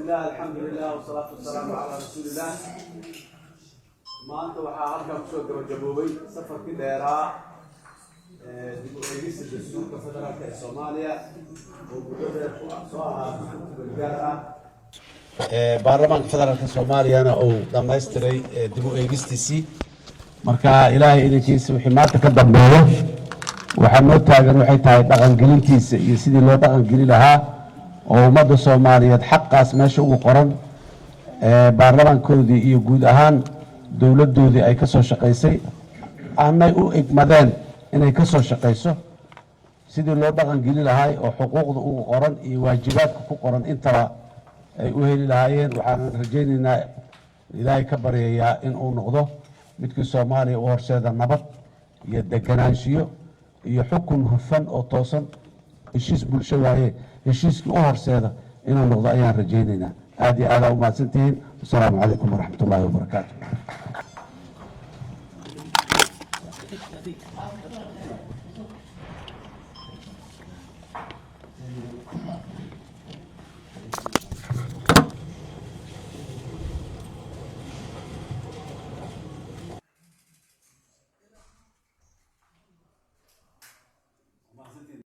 Bismi illah, alxamdulilah, wasalaatu wasalaamu calaa rasuuliillah. Maanta waxaa halkan kusoo gabagaboobay safarkii dheeraa ee dib u eegista dastuurka federaalka ee Soomaaliya oo muddo dheer ku soo ahaa gaar ah. Baarlamaanka federaalka Soomaaliyana uu dhammaystiray dib u eegistiisii. Marka Ilaahay idankiisa, wixii maanta ka dambeeyo waxaa noo taagan waxay tahay dhaqangelintiisa iyo sidii loo dhaqangeli lahaa oo ummadda Soomaaliyeed xaqaas meesha ugu qoran ee baarlamaankoodii iyo guud ahaan dowladdoodii ay ka soo shaqaysay, aanay u igmadeen inay ka soo shaqayso, sidii loo dhaqangeli lahaay oo xuquuqda ugu qoran iyo waajibaadka ku qoran intaba ay u heli lahaayeen. Waxaan rajaynaynaa, Ilaahay ka baryayaa in uu noqdo midkii Soomaaliya u horseeda nabad iyo deganaanshiyo iyo xukun hufan oo toosan. Heshiis bulsho waaye, heshiiskii u horseeda inuu noqdo ayaan rajaynaynaa. Aad iyo aadaa u mahadsantihiin. Wasalaamu calaykum waraxmat ullaahi wabarakaatu.